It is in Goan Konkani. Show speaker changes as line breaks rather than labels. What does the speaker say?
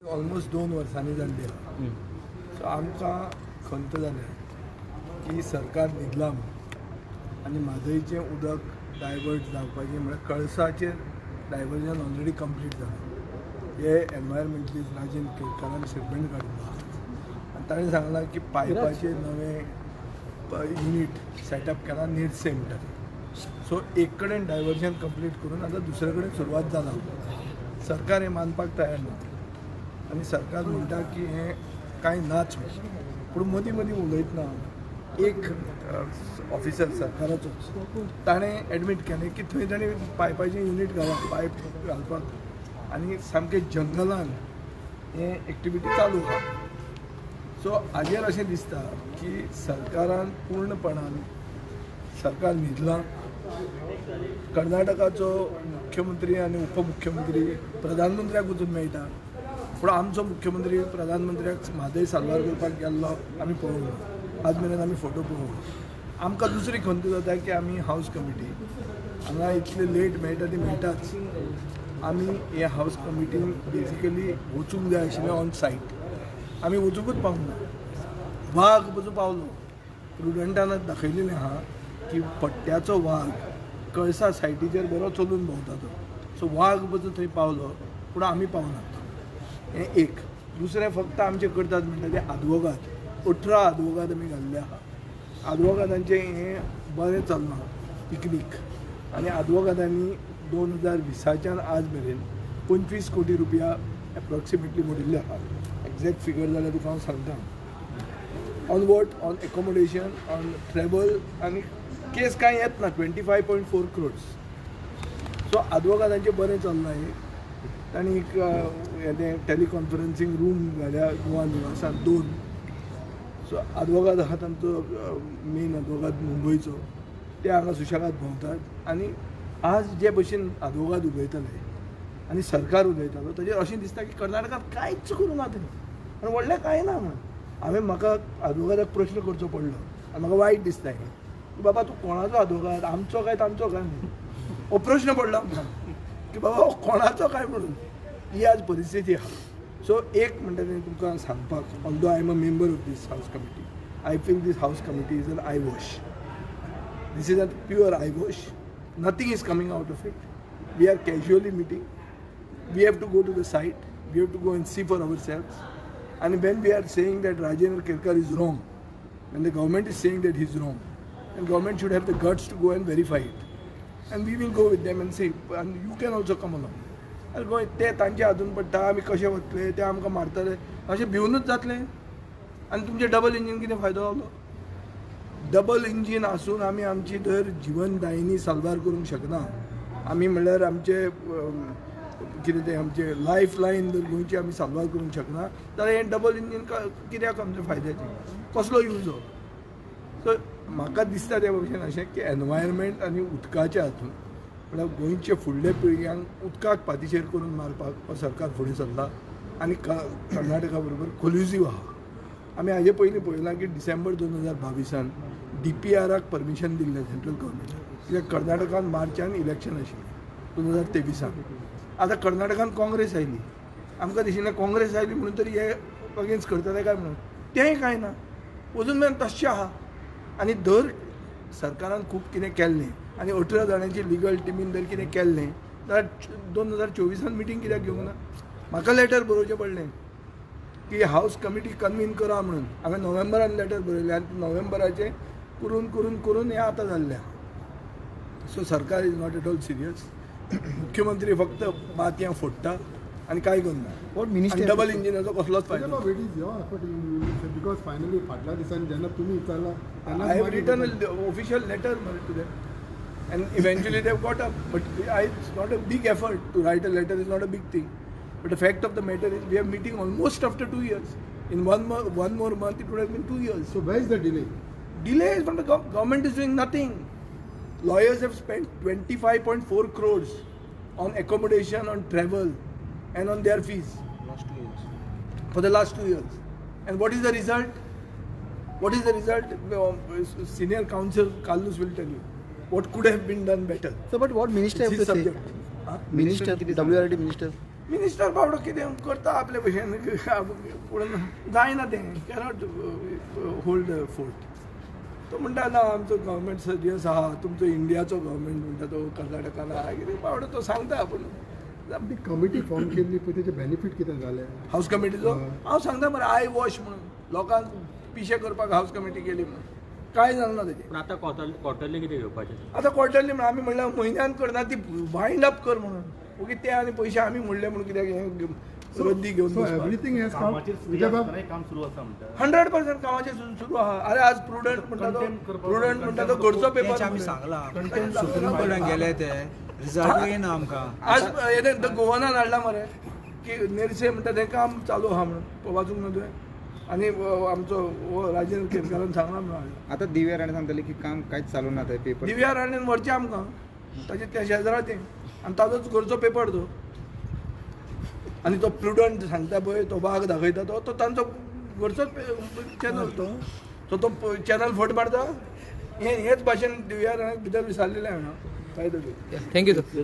ऑलमोस्ट 2 वर्सांनी जाल्ली आहा. सो आमकां खंत जाल्या की सरकार न्हिदलां म्हूण आनी म्हादयचें उदक डायवर्ट जावपाचें म्हळ्यार कळसाचेर डायवर्जन ऑलरेडी कंप्लीट जालां. हे एनवायरमेंटलिस्ट राजेंद्र केरकारान स्टेटमेंट काडिल्लो आहा आनी ताणें सांगलां की पायपाचें नवें युनीट सेटअप केलां निरसे म्हणटा तें. सो एक कडेन डायवर्जन कंप्लीट करून आतां दुसरे कडेन सुरवात जाला. सरकार हें मानपाक तयार ना आनी सरकार म्हणटा की हें कांय नाच म्हणून. पूण मदीं मदीं उलयतना एक ऑफिसर सरकाराचोच ताणें एडमीट केलें की थंय ताणें पायपाचें युनीट घालां, पायप घालपाक, आनी सामकें जंगलान हें एक्टिविटी चालू आहा. सो हाजेर अशें दिसता की सरकारान पूर्णपणान सरकार न्हिदलां. कर्नाटकाचो मुख्यमंत्री आनी उपमुख्यमंत्री प्रधानमंत्र्याक वचून मेळटा, पूण आमचो मुख्यमंत्री प्रधानमंत्र्याक म्हादय साल्वार करपाक गेल्लो आमी पळोवंक ना, आज मेरेन आमी फोटो पळोवंक ना. आमकां दुसरी खंत जाता की आमी हावस कमिटी हांगा इतले लेट मेळटा ती मेळटाच. आमी हे हावस कमिटीन बेजिकली वचूंक जाय आशिल्लें ऑन सायट, आमी वचूंकच पावूंक ना. वाग पसून पावलो, प्रुडंटान दाखयलेलें आहा की पट्ट्याचो वाग कळसा सायटीचेर बरो चलून भोंवता तो. सो वाग पसून थंय पावलो, पूण आमी पावनात. हें एक. दुसरें फक्त आमचें करतात म्हणटा ते आदवोगाद, 18 आदवोगाद आमी घाल्ले आहा. आदवोगादांचें हें बरें चलना पिकनीक, आनी आदवोगादांनी 2020च्यान आज मेरेन 25 कोटी रुपया एप्रॉक्सिमेटली मोडिल्ले आहा. एग्जॅक्ट फिगर जाल्यार तुका हांव सांगता. On what? On accommodation, on travel, आनी केस कांय येत ना. 25.4 crores. सो आदवोगादांचें बरें चल्लां हें. तांणी एक हें टेलिकॉन्फरन्सींग रूम घाल्या गोवा निवासान 2. सो आदवोगाद आहा तांचो मेन आदवोगाद मुंबयचो, ते हांगा सुशेगाद भोंवतात. आनी आज जे भशेन आदवोगाद उलयताले आनी सरकार उलयतालो ताजेर अशें दिसता की कर्नाटकांत कांयच करूंक ना तेणी आनी व्हडलें कांय ना म्हूण. हांवें म्हाका आदवोगादाक प्रश्न करचो पडलो आनी म्हाका वायट दिसता हें की बाबा तूं कोणाचो आदवोगाद, आमचो काय तांचो काय म्हणून हो प्रश्न पडलो आमकां की बाबा हो कोणाचो काय म्हणून. ही आज परिस्थिती आहा. सो एक म्हणटा तें तुमकां सांगपाक, although I am a member of this house committee, I feel this house committee is an eyewash. This is a pure eyewash. Nothing is coming out of it. We are casually meeting. We have to go to the site. We have to go and see for ourselves. And when we are saying that Rajendra Kerkar is wrong, when the government is saying that he is wrong, and government should have the guts to go and verify it. And we will go with them and say, and you can also come along. Goa ते तांचे हातून पडटा, आमी कशे वतले, ते आमकां मारतले, अशें भिवनूच जातलें. आनी तुमचें डबल इंजीन कितें फायदो जालो? डबल इंजीन आसून आमी आमची दर जिवनदायिनी साल्वार करूंक शकना. आमी म्हणल्यार आमचे कितें तें आमचे लायफ लायन जर गोंयची आमी साल्वार करूंक शकना जाल्यार हें डबल इंजीन कित्याक आमचें फायद्याचें, कसलो यूज हो? सो म्हाका दिसता त्या भशेन अशें की एनवायरमेंट आनी उदकाच्या हातून म्हळ्यार गोंयचे फुडल्या पिळग्यांक उदकाक पातिशेर करून मारपाक हो सरकार फुडें सरला आनी कर्नाटका बरोबर कोल्युजीव आहा. आमी हाजे पयलीं पळयलां की डिसेंबर 2022 DPRाक परमिशन दिल्लें सेंट्रल गव्हर्मेंटान, कित्याक कर्नाटकान मार्चान इलेक्शन आशिल्लें 2023. आतां कर्नाटकान काँग्रेस आयली, आमकां दिशिल्लें काँग्रेस आयली म्हणून तरी हे अगेन्स्ट करतले काय म्हणून, तेंय कांय ना, अजून मेरेन तश्शें आहा. आनी दर सरकारान खूब कितें केल्लें आनी 18 जाणांची लिगल टिमीन जर कितें केल्लें जाल्यार 2024 मिटींग कित्याक घेवंक ना? म्हाका लेटर बरोवचें पडलें की हावस कमिटी कन्वीन करा म्हणून. हांवें नोव्हेंबरान लेटर बरयलें आनी नोव्हेंबराचें करून करून करून हें आतां जाल्लें आहा. सो सरकार is not at all serious. मुख्यमंत्री फक्त बातयां फोडटा आनी कांय करना. डबल इंजिनाचो कसलोच फायदो.
Because finally फाटल्या दिसांनी जेन्ना तुमी विचारला,
I have written official letter to them and eventually they have got up. But it's not a big effort to write a letter, is not a big thing. But the fact of the matter is we are meeting almost after 2 years. In one more month it would have been 2 years.
So where is the delay?
Delay is from the government is doing nothing. Lawyers have spent 25.4 crores on accommodation, on travel and on their fees.
Last 2 years.
For the last 2 years. And what is the result? What is the result? Senior counsel Carlos will tell you what could have been done better.
So, but what minister have to say?
Huh?
Minister, WRD minister.
Minister बाबडो कितें करता आपले भशेन, पूण जायना तें, कॅनॉट होल्ड फोर्ट. तो म्हणटा ना आमचो गव्हर्मेंट सिरियस आहा, तुमचो इंडियाचो गव्हर्मेंट म्हणटा तो कर्नाटकान आहा कितें बाबडो तो सांगता. पूण
ती कमिटी फॉर्म केल्ली पळय, तेचे बेनिफीट कितें जालें?
हावस कमिटीचो हांव सांगता मरे, I wash म्हणून लोकांक पिशे करपाक हावस कमिटी केली म्हणून कांय जालें ना तेजें.
पूण आतां क्वॉर्टरली कितें घेवपाचें?
आतां क्वॉर्टरली म्हणून आमी म्हणल्यार म्हयन्यान करना, ती वायंड अप कर म्हणून. ओके, ते आनी पयशे आमी म्हणले म्हणून कित्याक हें रद्दी घेवन
सो एवरीथींग हॅज कम.
कामाचेर फ्री
विजय बाब,
आसतनाय काम सुरू आसा म्हणटा.
100% कामाचेर सुरू आहा. अरे आज प्रुडंट म्हणटा तो,
Content करपाक
प्रुडंट म्हणटा तो घरचो पेपर.
तेच आमी सांगलां, सुप्रीम कोर्टान गेले ते रिजल्टूय येना आमकां.
आज हें गोवनान हाडला मरे की नेरसे म्हणटा तें काम चालू आहा म्हणून, वाचूंक ना तुवें? आनी आमचो हो राजेंद्र केरकारान सांगला म्हणून हाडला.
आता दिव्या राणे सांगताले की काम कांयच चालू ना ते पेपर.
दिव्या राणेन व्हरचें आमकां ताचे त्या शेजरा तें, आनी ताजोच घरचो पेपर तो. आनी तो प्रुडंट सांगता पळय, तो वाग दाखयता तो, तो तांचो घरचोच चॅनल तो, सो तो चॅनल फट मारता. हेच भाशेन दिव्या राण्याक भितर विसरलेलें हांवें. Thank you
thank you sir.